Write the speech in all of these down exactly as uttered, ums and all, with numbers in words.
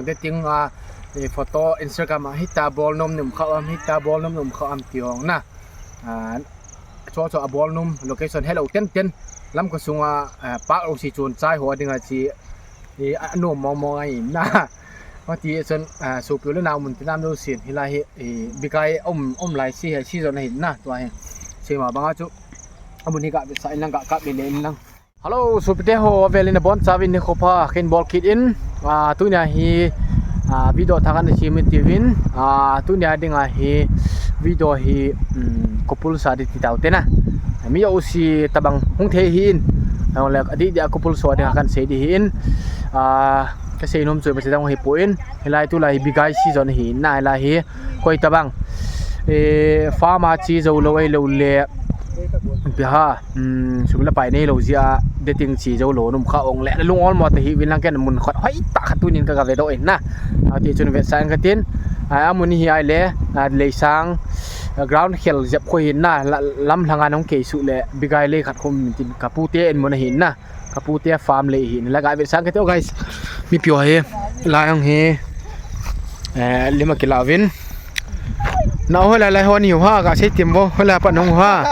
Dating a, eh, photo, Instagram a hita bol nom nom kha am, hita bol nom nom kha am ti hong na. Ah, cho cho a bol nom location hello ten ten. Lamka sunga, ah, park o si chun chai ho dinga chi, eh, a nom mong mong ai na. Hoti chun, ah, sopi le nau mun tinam lo sin hilai hi, eh, bigai um, um lai si he season hi na tua hi. Sima banga chu amun hi ga be sa in lang ga ka be le in lang. Hello, sopite ho, avel in abon chauvin nikho pha kahin bol kit in. Ah, tunia hi, ah, video thah kahin sem in tiuvin. Ah, tunia dinga hi video hi, um, couples a di ti tau te na. Mi jouse tabang hung thei ahin. Ahung le adi dia couples a dinga kahin sei di ahin. Ah, kasei nom chu imacha dang hi poi. Hilai tulai hi bigai season hi na hilai hi. Koi tabang, eh, farm a che jou lou ahilou le, ipi ham, um, sum le pai nei lou jeh a dating che jou lou nom kha ong le, lung ol mo ta hi vin lang ken mun khat hoi tah khat tunin ka ga ve doh in na. Ati chun vetsah in katin, a, amun hi ahile, a, Leisang, a, ground khel jep kho hi na, la, lam lhanga nahung kei suh le, bigai lei khat khum tin ka pute in mun ahi na. Ka pute farm lei hi, la ga vetsah kate o guys. Mipi ho hi, la jong hi, eh, lim a kila uvin. Na hoi lai lai ho ni u ham, ga sei tim vo, hoi lai pat nong u ham.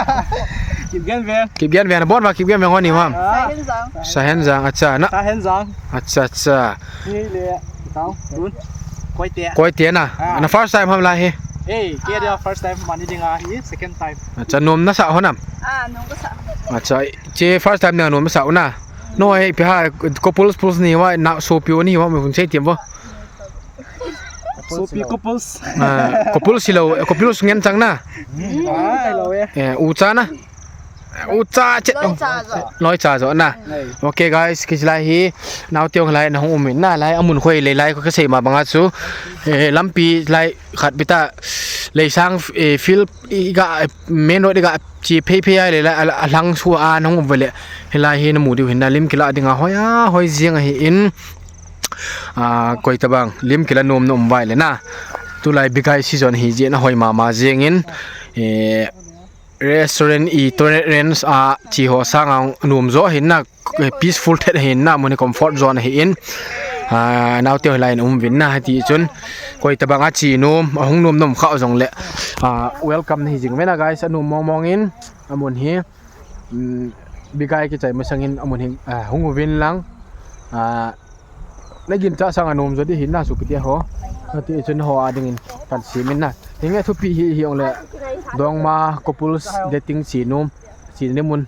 Kipgen Veng. Kipgen Veng, bon va Kipgen Veng ho ni u ham. Ah. Sahen Jang. Sahen Jang, acha, na. Sahen Jang. Acha, acha. Ni le, tau, dun. Koite. Koite na. Ah. Na first time ham lai hi. Eh, kei dia first time mani dinga hi, second time. Acha, nom nasa ho nam. Ah, nom kasa. Acha, che first time na nom sa u na. No, eh, ipi ham, couples, couples ni uva, na sopi u ni uva, mi hung sei tim vo. Sopi couples. Ah, couples hilou, couples ngen chang na. Ah, hello, eh. Eh, ucha na. Ucha chet. Loi cha jo. Loi cha jo na. Nei. Okay, guys, kei hilai hi, naote hung lai nahung um in na, lai amun khoi le lai kho kasei ma banga chu. Eh, lampi lai khat bita Leisang, eh, field i ga, main road i ga che phei phei a le la, a, a lang su a nahung um ve le. Hilai hi namu diu hin na lim kila dinga hoi a, hoi jeng ahi in. A, koi tabang, lim kila nom nom vai le na. Tulai bigai season hi jeh in ahoi mama jeng in. Eh, restaurant i tolerance a che ho sanga nom jo ahi na. Eh, peaceful thet ahi na, mun hi comfort zone ahi in. Ah, naote ho lai in um uvin na, hiti chun. Koi tabang a che nom, ahung nom nom kha jong le. Ah, welcome na hi jing ve na guys, anom mong mong in, amun hi. Um, bigai kichai masang in, amun hi, ah, hung uvin lang. Ah, na ginchat sanga nom jo di hi na sopite ho. Hiti chun ho a ding in kahin sem in na. Hinge thupi hi, hi ong le. Dongma couples dating che nom. Che ni mun.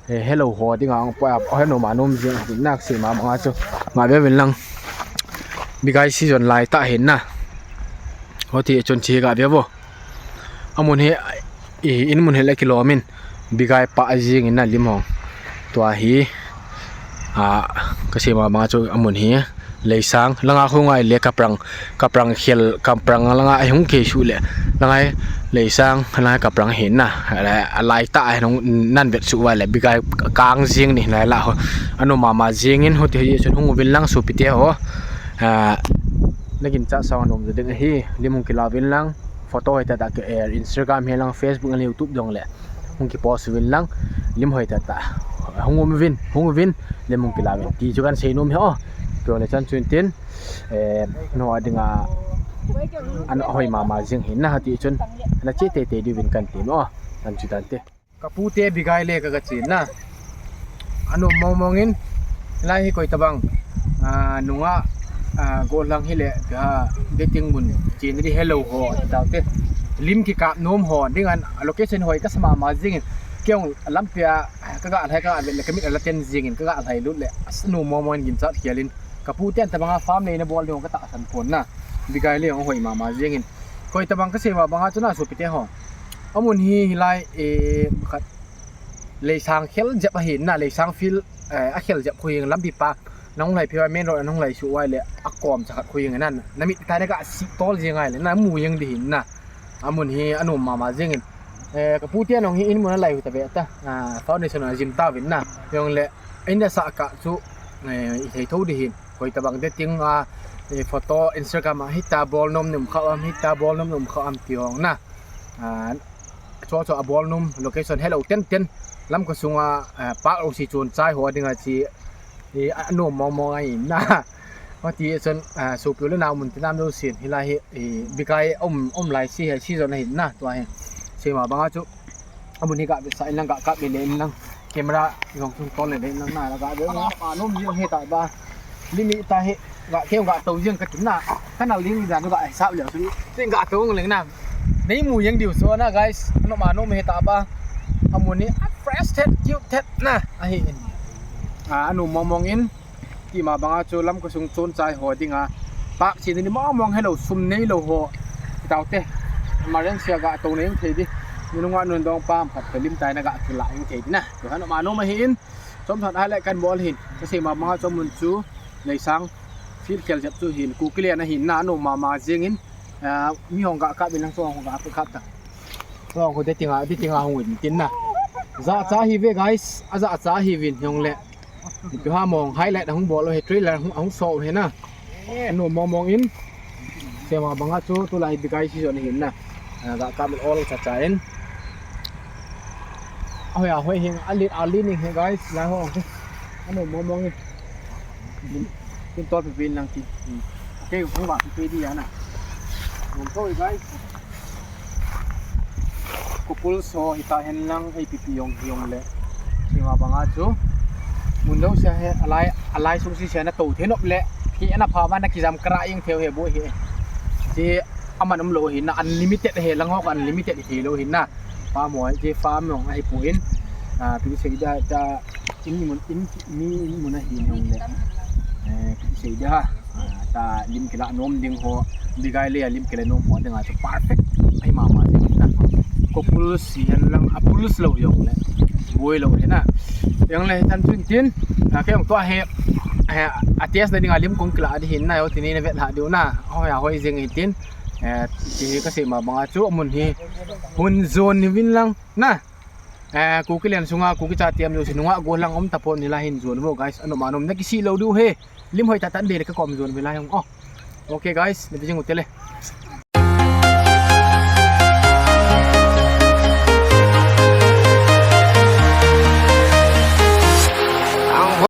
Eh, hello ho dinga ong poi a, hello ma nom jing, nak sei ma ma chu. Nga ve vin lang. Bigai season lai tah hin na. Hoti chun che ga ve vo. Amun hi, i, in mun hi le kilom in. Bigai pa jing in na lim ho. Tua hi. A, kasei ma ma chu amun hi. Leisang, langa khu ngai le Kaprang, Kaprang khel, Kaprang langa ahung kei suh le. Langai, Leisang, langai Kaprang hin na. A, alai tah a hung nan vet suh vai le, bigai kang jing ni lai la ho. Anom mama jing in hoti hi chun hung uvin lang sopite ho. A, na ginchat sanga nom jo ding ahi, lim hung kila uvin lang, photo hoi tah tah ke, eh, Instagram hi lang, Facebook le YouTube jong le. Hung kipost uvin lang, lim hoi tah tah. Hung um uvin, hung uvin, lim hung kila uvin. Ti chu kahin sei nom hi o. Kei le chan chun tin, eh, no a dinga, ana hoi mama jing hin na hiti chun, na che tei tei diuvin kahin ti nom o. Chan chu tan te. Ka pute bigai le ka ga che na. Anom mong mong in, lai hi koi tabang, ah, nunga, ah, gollhang hi le, ah, dating mun, che ni di hello ho, tau te. Lim kikap nom ho, ding an, location hoi kasa mama jing in, kei ong lampi a, ka ga lhai ka ga vet le ka mit ala ten jing in, ka ga lhai lut le, anom mong mong in ginchat khel in, ka pute an tabanga farm le na bol ding ka tahsan pon na, bigai le ong hoi mama jing in. Koi tabang kasei ma banga chu na sopite ho. Amun hi hilai, eh, khat Leisang khel jep ahi na, Leisang field, eh, akhel jep khu hing lampi pa. Nahung lai phi vai main road nahung lai suh vai le akom cha khat khu hing nan. Na mit tai na ga si tol jing ngai le, na mu jing di hin na. Amun hi anom mama jing in. Eh, ka pute nong hi in mun a lai hu ta ve ta. Ah, foundation a jim ta vin na. Jong le, in da sa ka chu, eh, i thei tho di hin. Koi tabang dating a, eh, photo, Instagram a, hita bol nom nom kha am, hita bol nom nom kha am ti hong na. Ah, cho cho a bol nom, location hello ten ten. Lamka sunga, eh, park o si chun chai ho dinga chi, eh, anom mong mong ai na. Hiti chun, ah, sopi u le nao mun tina um jousen, hilai hi, eh, bikai um, um lai si hi, season ahi na, tua hi. Seima banga chu, amun hi ga vetsah in lang, ga kap le in lang, camera jong chung tol le in lang na, la ga ve, ma, ma nom jing hi ta ba. Lim i ta hi, ga keu ga tou jing ka tin na, ka nal ding dan ga hisap le, chu, tin ga tou leng na. Nei mu jeng diu so na, guys, nom a nom hi ta ba. Amun hi, a fresh thet, cute thet na, ahi in. Ah, anom mong mong in, Tima banga chu lam khosung chonchai ho dinga, pak chi ni mong mong helou, sum neilou ho. Taute. Emergency a ga tou nei thei di. Minung a nun dong pam khat lim tai na ga kila in thei di na. Tu han ma nom ahi in. Chom than a le kan bol hin. Ka seima banga chu amun chu Leisang field khel jep chu hin. Kuki lian ahin na nom mama jing in. Ah, mi hong ga kap in lang so hong ga kap ta. So hong ko de tinga, de tinga hong win tin na. Jacha hi ve, guys. A jacha hi vin hong le. Ipi ham hong highlight ahung bol u hi, trailer ahung, ahung so u hi na. Anom mong mong in. Seima banga chu tulai bikai season ahi na. Ah, ga kap le ol chacha in. Ahoi ahoi hing a lit a lit ning hi, guys. Lai ho. Anom mong mong in. Tin tol pi pin lang ti. Hmm. Okay, hung ba pi pi di ya na. Nom to, guys. Couple so hita hen lang, A P P jong jong le. Seima banga chu. Mun dou sia he, alai, alai sung si sia na tou the nop le. Ki ana pha ma na kijam kra ing theu he bo he. Chi aman um lou hi na, unlimited he lang ho, unlimited he lou hi na. Farm ho, chi farm jong ahi pu in. Ah, pi sei da, da, in mun, in, mi in mun ahi jong le. Eh, pi sei da. Ah, ta lim kila nom ding ho, bikai le lim kila nom ho dinga chu perfect. Ahi mama ding na. Couple si hen lang, a pulse lou jong le. Boi lou hi na. Jong le tan chun tin. Ah, kei jong tua hi. Eh, a test na dinga lim kong kila di hin na, jong tin na vet ha diu na. Hoi a hoi jing hi tin. Eh, ti ka seima banga chu amun hi. Hun jon ni vin lang na. Eh, Kuki lian sunga, Kuki chate um jousen nunga golang um tapon hilai hin jon vo, guys. Anom a nom na kisi lou diu he. Lim hoi tah tah in de le ka kom jon ve lai hong. Oh. Okay, guys, na bijing u te le.